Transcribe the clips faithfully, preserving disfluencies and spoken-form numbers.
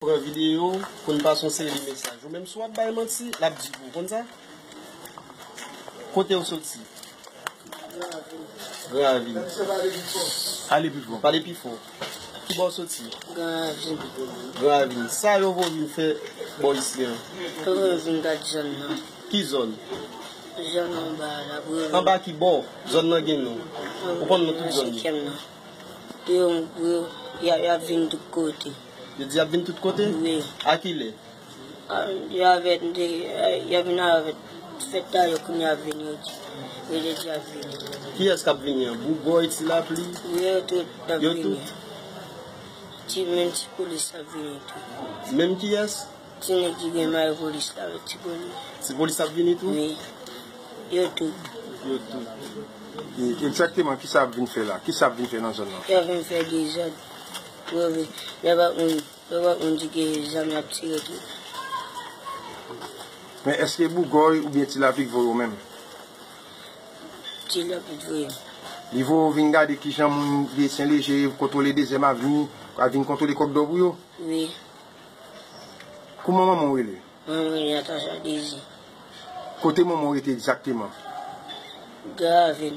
Pran videyo pou n pase yon seri de mesaj. Ou menm si w ap bay manti, l ap di pou ou. Konn sa? Kote w soti? Gran Ravin. Ale pi fò. Pale pi fò. Ki bò w soti? Gran Ravin. Gran Ravin. Sa yo voye w vin fè bò isi an? Yo voye m vin gad zòn nan. Ki zòn? Zòn anba la, Breville. Anba ki bò? Zòn nan gen non. Ou konn non tout zòn yo? Senkyèm nan. Yo, yo, y a, y a vin tout kote. Yo di y ap vin tout kote? Wi. A ki lè? A, y a vin de, y a vin avèk fèt la, yo kounye a vin, yo di. Yo te di y ap vini. Kiyès k ap vini an? Bougòy, Ti Lapli? Wi, yo tout ap vini. Yo tout? Ti, menm Ti Polis ap vini tou. Menm kiyès? Ti nèg ki gen mayo polis la avèk Ti Polis. Ti Polis ap vini tou? Wi. Yo tout. Yo tout. E, egzakteman, kisa ap vin fè la? Kisa ap vin fè nan zòn nan? Yo vin fè dezòd. Yo vin, yo pa moun, yo pa moun di ke zam y ap tire tou. Men èske Bougòy oubyen Ti Lapli k voye w menm? Ti Lapli k voye m. Li voye w vin gade kijan moun de Sen Leje kontwole Dezyèm Avni, a vin kontwole Kòk Dò pou yo? Wi. Kouman manman w rele? Manman m rele Natacha Dezi. Kote manman w rete egzakteman? Gran Ravin.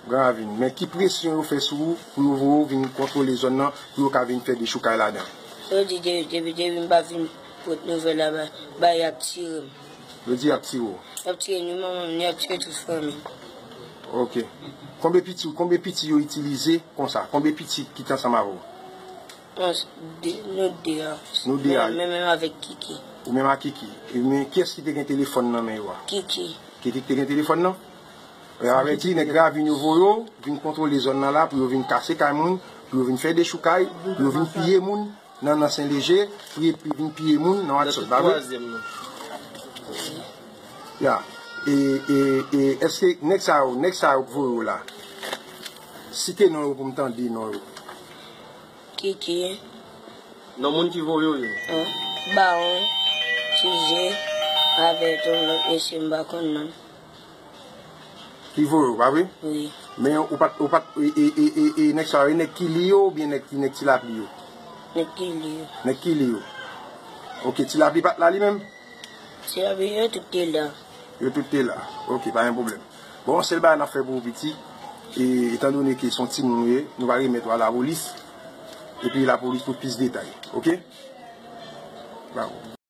Gran Ravin. Men ki presyon yo fè sou ou pou yo voye w vin kontwole zòn nan, pou yo ka vin fè dechoukay ladan? Yo di de-, depi, depi m pa vin pot nouvèl la ba, ba y ap tire m. Yo di y ap tire w? Y ap tire ni manman m, ni y ap tire tout fanmi m. Ok. Konbyen piti, konbyen piti yo itilize konsa? Konbyen piti ki te ansanm avè w? Non, de, nou de a. Nou de a. Men, men menm avèk Kiki. Ou menm ak Kiki. E men kiyès ki te gen telefòn nan men yo a? Kiki. Kiki ki te gen telefòn nan? E avèti nèg Ravin yo voye w vin kontwole zòn nan la pou yo vin kase kay moun, pou yo vin fè dechoukay, pou yo vin piye moun nan, nan Sen Leje, pou yo vin piye moun nan Wadson, pa vre? Ya. E, e, e èske nèg sa yo, nèg sa yo k voye w la, site non yo pou m tande non yo. Kiki. Non moun ki voye w yo? Bawon, Tize, avèk yon lòt mesye m pa konn non. Ki voye w, pa vre? Wi. Men ou pa t, ou pa t, e, e, e, e, e nèg sa yo, e nèg Kili yo oubyen nèg, nèg Ti Lapli yo? Nèg Kili yo. Nèg Kili yo. Ok, Ti Lapli pa t la li menm? Ti Lapli yo tout te la. Yo tout te la. Ok, pa gen pwoblèm. Bon, sèl bagay n ap fè pou ou piti, e, etan done ke se yon timoun ou ye, nou va remèt ou a lapolis, epi lapolis pou plis detay, ok? Bravo.